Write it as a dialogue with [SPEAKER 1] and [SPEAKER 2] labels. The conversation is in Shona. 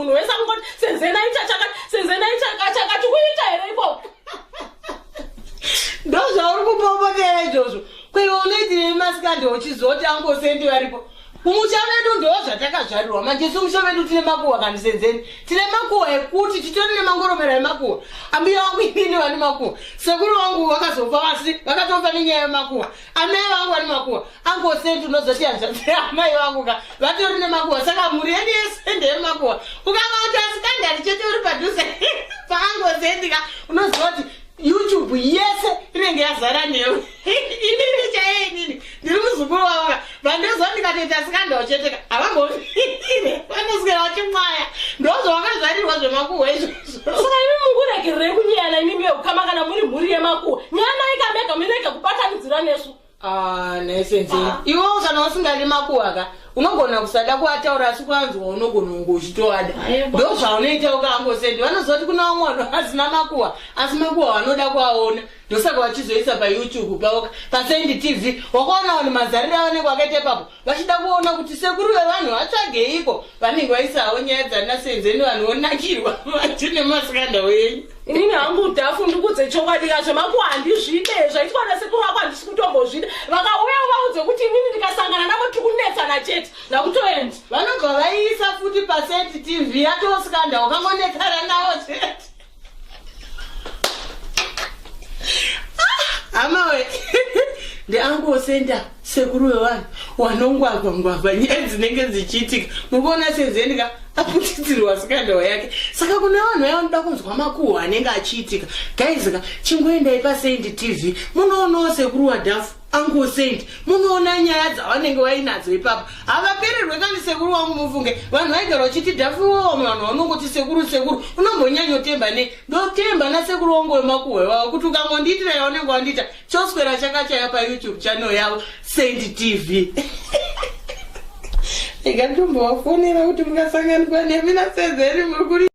[SPEAKER 1] Munhu wese akungoti Senzeni aita chakati, Senzeni aita chakati, kuita here ikoko?
[SPEAKER 2] Ndozvauri kupopotera izvozvo. Kweiwe unoitirei masikandi uchizoti angosendi varipo? Kumusha vedu ndo zvatakazvarirwa manje. Isu musha vedu tine makuhwa kani, Senzeni. Tine makuhwa ekuti titori nemangoromera emakuhwa. Ambuya vangu inini vane makuhwa, sekuru vangu vakazofa vasi vakatofa nenyaya yemakuhwa, amai vangu vane makuhwa. Angosendi unozoti hanzvadzi amai vangu ka vatori nemakuhwa, saka mhuri yedu yese ndeyemakuhwa. Ukanga kuti asikandari chete uri padhuze paangosendi ka, unoziva kuti YouTube yese inenge yazara newe. Inini chaiye, inini ndiri muzukuru wavo ka, vandoziva ndikatoita scandal chete ka, havambofire, vanoswera vachimwaya. Ndozvavakazvarirwa zvemakuhwa izvozvo.
[SPEAKER 1] Saka imi mukuregererei kunyayana imimi veukama kana muri mhuri yemakuhwa? Nyanai kamega, mirege kubatanidzira nesu.
[SPEAKER 2] Ah, nesenze iwewo kana usingadi makuhwa ka, unogona kusada kuataura, asi kwanzwa unogona kunge uchitoada. Ndo zvaunoita ukaangosendi. Vanoziva kuti kuna vamwe vanhu vasina makuhwa, asi makuhwa vanoda kuaona, ndosaka vachizoisa paYouTube pavo, paSendi TV. Wakaona vanhu mazariro avanenge vakaita ipapo vachida kuona kuti sekuru vevanhu vatsvageiko. Vanenge vaisawo nyaya dzana Senzeni, vanhu vonakirwa vachine masikandao enyu.
[SPEAKER 1] Inini hangu dhafu, ndikudze chokwadi ka, zvemakuhwa handizvide. Zvaitwa nasekuru vako handisi kutombozvida. Vakauya uvaudze kuti inini ndikasangana navo tiri kunetsana chete, ndakutoenda.
[SPEAKER 2] Vanobva vaiisa futi paSendi TV, yatosikanda, wakangonetsana navo chete. Hama we, ndiangosenda sekuru vevanhu wanongwavha ngwavha nyaya dzinenge dzichiitika. Mukuona Senzeni ka aputidzirwa scandal yake. Saka kune vanhu vaya vanoda kunzwa makuhwa anenge achiitika, guys ka, chingoendai paSendi TV, munoonawo sekuru wadhafu angosendi, munoona nyaya dzavanenge vainadzo ipapo. Havapererwe kani sekuru wangu, mufunge. Vanhu vaigara vachiti dhafu iwowo, vanhu vanongoti sekuru, sekuru, unombonyanyotemba nei? Ndotemba nasekuru wangu wemakuhwa ivavo kuti ukangondiitira yaunenge wandiita, choswera chakachaya paYouTube channel yavo, Send TV. Ega ndombovafonera kuti mungasanganikwa nemi naSenzeni muri kuri.